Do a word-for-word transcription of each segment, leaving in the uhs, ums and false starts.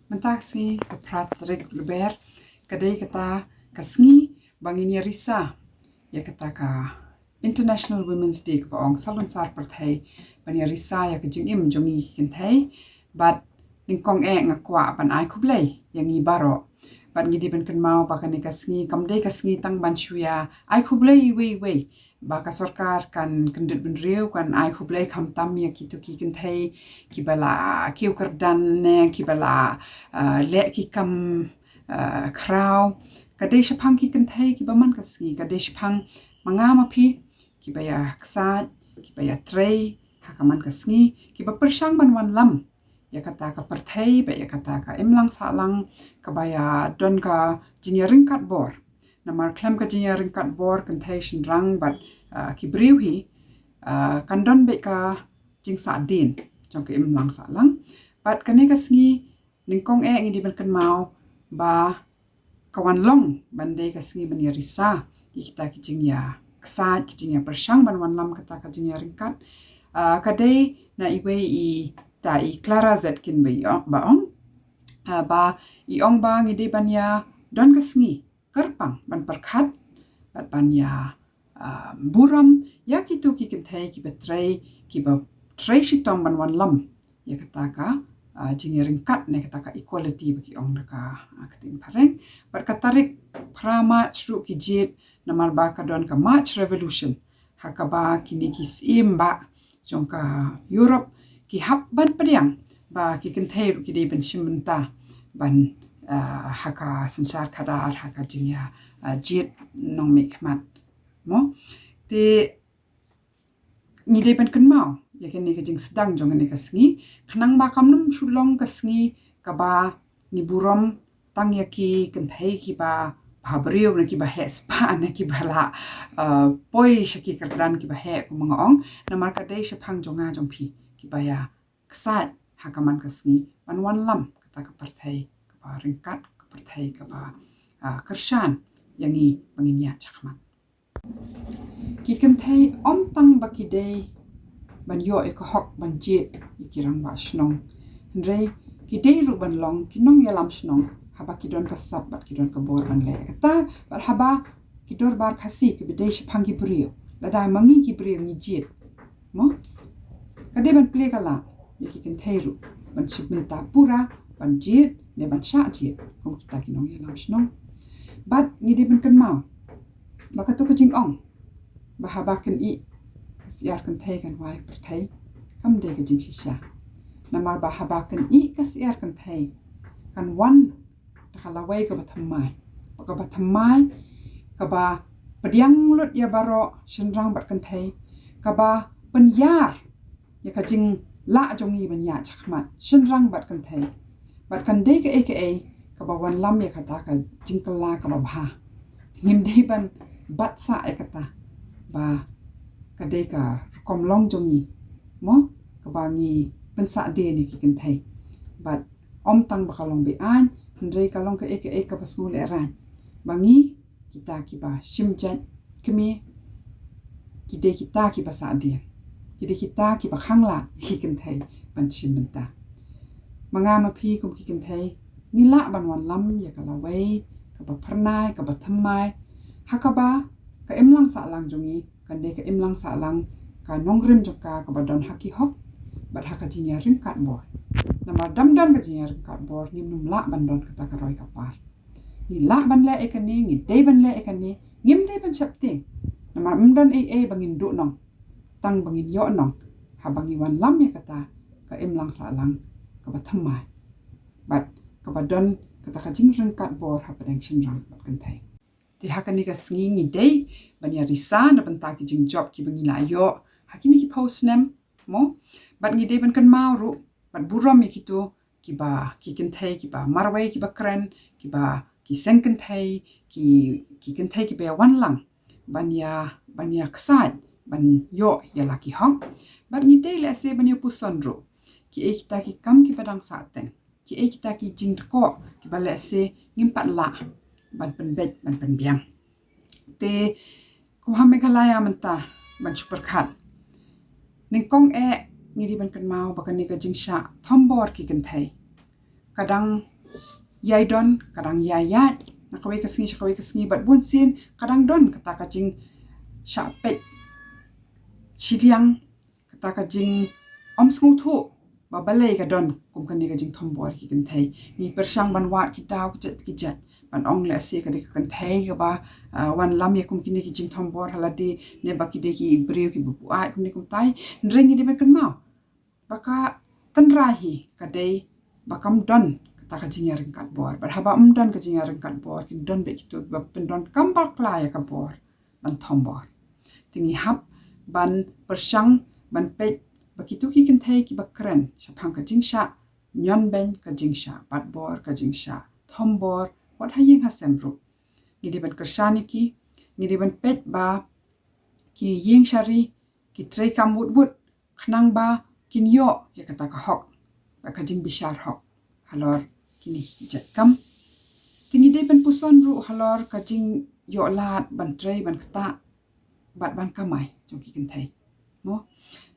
Mynta ka sngi ka phra tarik Lber, ka dei kata ka sngi ba ngin ïa risa ïa kata ka International Women's Day, kaba ong salonsar pyrthei ban ïa risa ïa ka jingim jong ngi ki kynthei. Bad nyngkong eh nga kwah ban ai khublei ïa ngi baroh. Bad ngi dei ban kynmaw ba kane ka sngi kam dei ka sngi tang ban shu ïa ai khublei iwei iwei, ba ka sorkar kan kyndit bynriew kan ai khublei khamtam ïa kito ki kynthei kiba la kiew kyrdan ne kiba la, ah, leh ki kam, ah, khraw. Ka dei shaphang ki kynthei kiba man ka sngi, ka dei shaphang ma nga ma phi kiba ïa ksaid, kiba ïa trei ha ka man ka sngi, kiba pyrshang ban wanlam ïa kata ka pyrthei bad ïa kata ka imlang sahlang, kaba ïa don ka jingïaryngkat bor. Namar khlem ka jingïaryngkat bor kynthei shynrang bad, ah, ki briew hi, ah, kan don beit ka jingsahdien jong ka imlang sahlang. Bad kane ka sngi nyngkong eh ngi dei ban kynmaw ba ka wan long ban dei ka sngi ban ïa risa ïa kita ki jingïaksaid, ki jingïapyrshang ban wanlam kata ka jingïaryngkat. Ah, ka dei na iwei i ta i Clara Zetkin ba i ong, ba ong, ah, ba i ong ba ngi dei ban ïa don ka sngi kyrpang ban pyrkhat bad ban ïa, ah, burom ïa kito ki kynthei kiba trei, kiba trei shitom ban wanlam ïa kata ka, ah, jingïaryngkat ne kata ka equality ba ki ong da ka, ah, ktien phareng. Bad ka tarik phra March ruh ki jied namar ba ka don ka March Revolution ha kaba kine ki syiem bah jong ka Europe ki hap ban pdiang ba ki kynthei ruh ki dei ban shim bynta ban, ah, ha ka synshar khadar, ha ka jingïa, ah, jied nongmihkhmat. Mo? Te ngi dei ban kynmaw ïa kane ka jingsdang jong kane ka sngi, khnang ba kam nym shu long ka sngi kaba ngi burom tang ïa ki kynthei kiba bhabriew ne kiba heh spah ne kiba la, uh, poi sha ki kyrdan kiba heh, kum nga ong, namar ka dei shaphang jong nga jong phi kiba ïa ksaid ha ka man ka sngi ban wanlam kata ka pyrthei kaba ryngkat, ka pyrthei kaba, uh, kyrshan ïa ngi ba ngin ïaid shakhmat. Ki kynthei ym tang ba ki dei ban ïoh ïa ka hok ban jied ïa ki rangbah shnong, hynrei ki dei ruh ban long ki nongïalam shnong haba ki don ka sap bad ki don ka bor ban leh kata, bad haba ki dorbar Khasi kiba dei shaphang ki briew, lada ma ngi ki briew ngi jied, mo, ka dei ban plie ka lad ïa ki kynthei ruh ban shim bynta pura, ban jied ne ban shah jied kum kita ki nongïalam shnong. Bad ngi dei ban kynmaw ba kato ka jingong ba haba kin ih ka syiar kynthei kan wai pyrthei, kam dei ka jingshisha. Namar ba haba kin ih ka syiar kynthei kan wan da ka lawei kaba thymmai, kaba thymmai, kaba pdiang lut ïa baroh shynrang bad kynthei, kaba pynïar ïa ka jinglah jong ngi ban ïaid shakhmat shynrang bad kynthei. Bad kan dei kaei kaei kaba wanlam ïa kata ka jingkylla kaba bha. Ngim dei ban bat sah ïa kata ba ka dei ka rukom long jong ngi, mo, kaba ngi pynsahdien ïa ki kynthei. Bad ym tang ba ka long be-aiñ, hynrei ka long kaei kaei kaba sngewlehrain ba ngi, kita kiba shim jait kmie, ki dei kita kiba sahdien, ki dei kita kiba khanglad ïa ki kynthei ban shim bynta. Ma nga ma phi kum ki kynthei ngi lah ban wanlam ïa ka lawei kaba phyrnai, kaba thymmai, ha kaba ka imlang sahlang jong ngi kan dei ka imlang sahlang, ka nongrim jong ka kaba don ha ki hok bad ha ka jingïaryngkat bor. Namar dam don ka jingïaryngkat bor ngim nym lah ban don kata ka roi ka par. Ngi lah ban leh ïa kane, ngi dei ban leh ïa kane, ngim dei ban sheptieng. Namar ym don ei ei ba ngin duhnong, tang ba ngin ïohnong haba ngi wanlam ïa kata ka imlang sahlang kaba thymmai bad kaba don kata ka jingryngkat bor hapdeng shynrang bad kynthei. Te ha kane ka sngi ngi dei ban ïa risa na bynta ki jingjop kiba ngi la ïoh ha kine ki phew snem, mo, bad ngi dei ban kynmaw ruh bad burom ïa kito kiba, ki kynthei kiba marwei, kiba kren, kiba, ki seng kynthei, ki, ki kynthei kiba ïa wanlang ban ïa, ban ïa ksaid ban ïoh ïa la ki hok. Bad ngi dei lehse ban ïa puson ruh kiei kita ki kam kiba dang sahteng, kiei kita ki jingdkoh kiba lehse ngim pat lah ban pynbeit ban pynbiang. Te kum ha Meghalaya mynta ban shu pyrkhat, nyngkong eh ngi dei ban kynmaw ba kane ka jingshah thombor ki kynthei ka dang Ïai don ka dang ïai ïaid na kawei ka sngi sha kawei ka sngi, bad bun sien ka dang don kata ka jingshah peit shiliang, kata ka jingom sngewthuh ba balei ka don kum kane ka jingthombor ki kynthei. Ngi pyrshang ban wad ki daw ki jait ki jait ban ong lehse ka dei ka kynthei kaba, ah, wan lam ïa kum kine ki jingthombor ha lade, ne ba ki dei ki briew kiba buaid kumne kumtai. Hynrei ngi dei ban kynmaw ba ka tynrai hi ka dei ba kam don kata ka jingïaryngkat bor. Bad haba ym don ka jingïaryngkat bor, kin don beit kito kiba pyndonkam bakla ïa ka bor ban thombor. Te ngi hap ban pyrshang ban peit ba kito ki kynthei kiba kren shaphang ka jingshah ñion beiñ ka jingshah, bat bor ka jingshah, thombor, wat ha ïing ha sem ruh, ngi dei ban kyrshan ïa ki, ngi dei ban peit ba ki ïeng sha ri, ki trei kam wut wut, khnang ba kin ïoh ïa kata ka hok, ba ka jingbishar hok halor kine ki jait kam. Te ngi dei ban puson ruh halor ka jingïoh lad ban trei, ban ktah bad ban kamai jong ki kynthei, mo.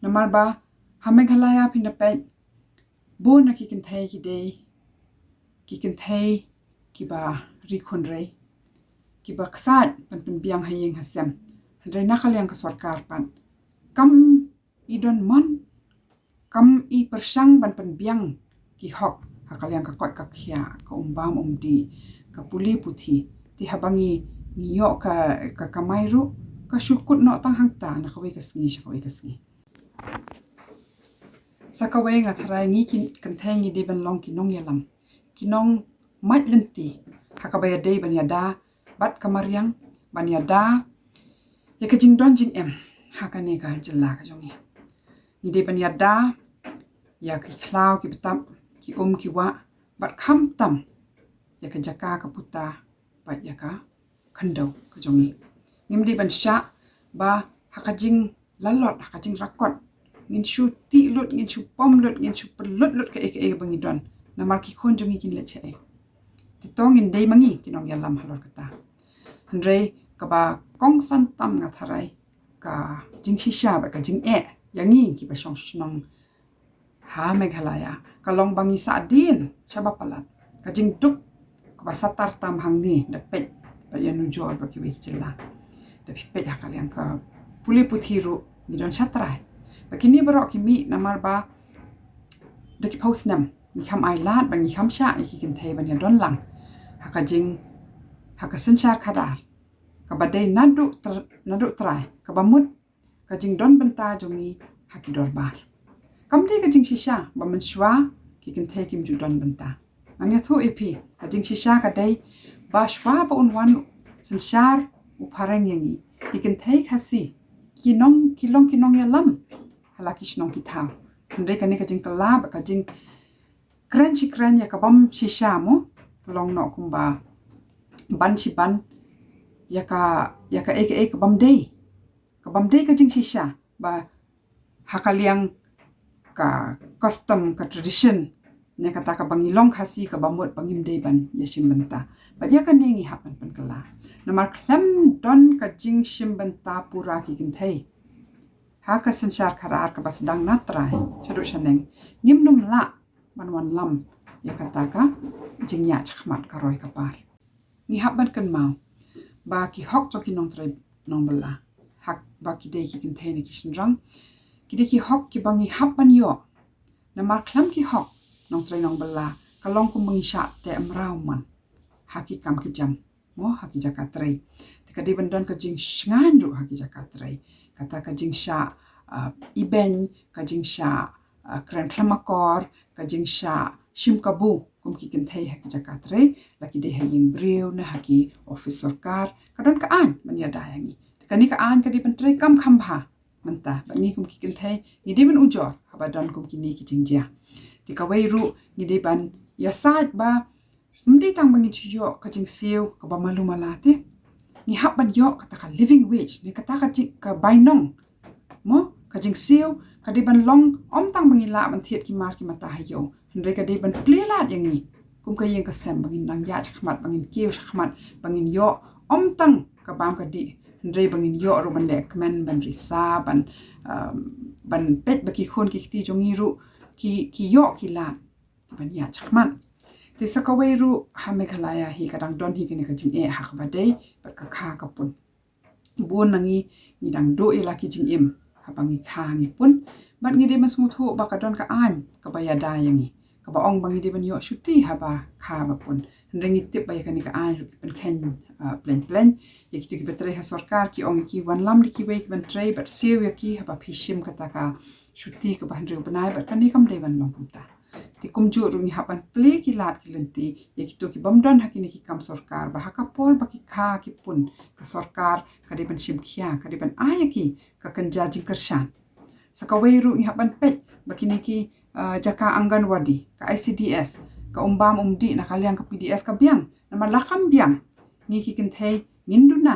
Namar ba ha Meghalaya phin da peit, bun na ki kynthei ki dei ki kynthei kiba ri khun rei, kiba ksaid ban pynbiang ha ïing ha sem. Hynrei na ka liang ka sorkar pat kam i don mon, kam i pyrshang ban pynbiang ki hok ha ka liang ka koit ka khiah, ka um bam um dih, ka pule puthi. Te haba ngi, ngi ïoh ka, ka kamai ruh, ka shu kut noh tang hangta na kawei ka sngi sha kawei ka sngi. Sa kawei, nga tharai ngi ki kynthei ngi dei ban long ki nongïalam, ki nongmait lynti ha kaba ïadei ban ïada bad ka mariang, ban ïada ïa ka jingdon jingem ha kane ka jylla ka jong ngi. Ngi dei ban ïada ïa ki khlaw ki btap, ki um ki wah, bad khamtam ïa ka jaka ka puta bad ïa ka khyndew ka jong ngi. Ngim dei ban shah ba ha ka jinglalot, ha ka jingrakot, ngin shu tih lut, ngin shu pom lut, ngin shu pynlut lut kaei kaei ba ngi don. Namar ki khun jong ngi kin leit shaei? Te to ngin dei ma ngi ki nongïalam halor kata. Hynrei kaba kongsan tam, nga tharai, ka jingshisha bad ka jingeh ïa ngi kiba shong shnong ha Meghalaya ka long ba ngi sahdien shaba palat. Ka jingduk kaba satar tam hangne, da peit bad ïanujor bad kiwei ki jylla, da phi peit ha ka liang ka pule puthi ruh ngi don shatrai. Bad kine baroh ki mih namar ba da ki phew snem ngi kham ailad bad ngi kham shah ïa ki kynthei ban ïadon lang ha ka jing, ha ka synshar khadar kaba dei naduh tr-, naduh trai, kaba mut ka jingdon bynta jong ngi ha ki dorbar. Kam dei ka jingshisha ba mynshuwa ki kynthei kim ju don bynta. Ngan ïathuh ïa phi, ka jingshisha ka dei ba shuwa ba un wan synshar u phareng ïa ngi, ki kynthei Khasi ki nong, ki long ki nongïalam ha la ki shnong ki thaw. Hynrei kane ka jingkylla bad ka jingkren shi kren ïa ka bym shisha, mo, long noh kumba ban shi ban ïa ka, ïa kaei kaei ka bym dei, ka bym dei ka jingshisha ba ha ka liang ka custom, ka tradition, ne kata kaba ngi long Khasi, kaba mut ba ngim dei ban ïashim bynta. Bad ïa kane ngi hap ban pynkylla. Namar khlem don ka jingshim bynta pura ki kynthei ha ka synshar khadar kaba sdang na trai shaduh shaneng, ngim nym lah ban wanlam ïa kata ka jingïaid shakhmat ka roi ka par. Ngi hap ban kynmaw ba ki hok jong ki nongtrei nongbylla, haba ki dei ki kynthei ne ki shynrang, ki dei ki hok kiba ngi hap ban ïoh. Namar khlem ki hok nongtrei nongbylla, ka long kumba ngi shah teh mraw man ha ki kam ki jam, mo, ha ki jaka trei. Te ka dei ban don ka jingshngaiñ ruh ha ki jaka trei. Kata ka jingshah, ah, ibeiñ, ka jingshah, ah, kren khlem akor, ka jingshah shim kabu kum ki kynthei ha ki jaka trei, la ki dei ha ïing briew ne ha ki office sorkar, ka don ka aiñ ban ïada ïa ngi. Te kane ka aiñ ka dei ban trei kam kham bha mynta bad ngi kum ki kynthei ngi dei ban ujor haba don kum kine ki jingjia. Te kawei ruh ngi dei ban ïasaid ba ym dei tang ba ngin shu ïoh ka jingsiew kaba malu mala te, ngi hap ban ïoh kata ka living wage, ne kata ka jing, ka bainong, mo, ka jingsiew ka dei ban long, ym tang ba ngin lah ban thied ki mar ki mata ha ïew, hynrei ka dei ban plie lad ïa ngi kum ka ïing ka sem, ba ngin nang ïaid shakhmat, ba ngin kiew shakhmat, ba ngin ïoh ym tang ka bam ka dih, hynrei ba ngin ïoh ruh ban leh kmen, ban risa, ban, um, ban peit ba ki khun ki kti jong ngi ruh ki, ki ïoh ki lad ban ïaid shakhmat. Te sa kawei ruh ha Meghalaya hi ka dang don hi kane ka jingeh ha kaba dei bad ka kha ka pun. Bun na ngi ngi dang duh ïa la ki jingim haba ngi kha ngi pun, bad ngi dei ban sngewthuh ba ka don ka aiñ kaba ïada ïa ngi kaba ong ba ngi dei ban ïoh shuti haba kha ba pun. Hynrei ngi tip ba ïa kane ka aiñ ruh ki pynkheiñ, ah, plein plein. Ïa kito kiba trei ha sorkar ki ong ïa ki, wanlam da kiwei kiban trei bad siew ïa ki haba phi shim kata ka shuti kaba hynriew bnai, bad kane kam dei ban long kumta. Te kumjuh ruh ngi hap ban plie ki lad ki lynti ïa kito kibym don ha kine ki kam sorkar, ba ha ka por ba ki kha ki pun, ka sorkar ka dei ban shim khia, ka dei ban ai ïa ki ka kynja jingkyrshan. Sa kawei ruh ngi hap ban peit ba kine ki, ah, jaka Anganwadi, ka I C D S, ka um bam um dih na ka liang ka P D S ka biang. Namar la kam biang, ngi ki kynthei ngin duna,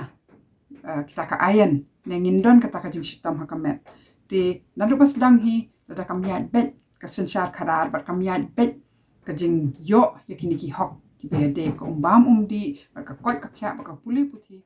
ah, kita ka aiñ ne ngin don kata ka jingshitom ha ka met. Te naduh ba sdang hi, lada kam ïaid beit ka synshar khadar bad kam ïaid beit ka jingïoh ïa kine ki hok kiba ïadei, ka um bam um dih bad ka koit ka khiah bad ka pule puthi.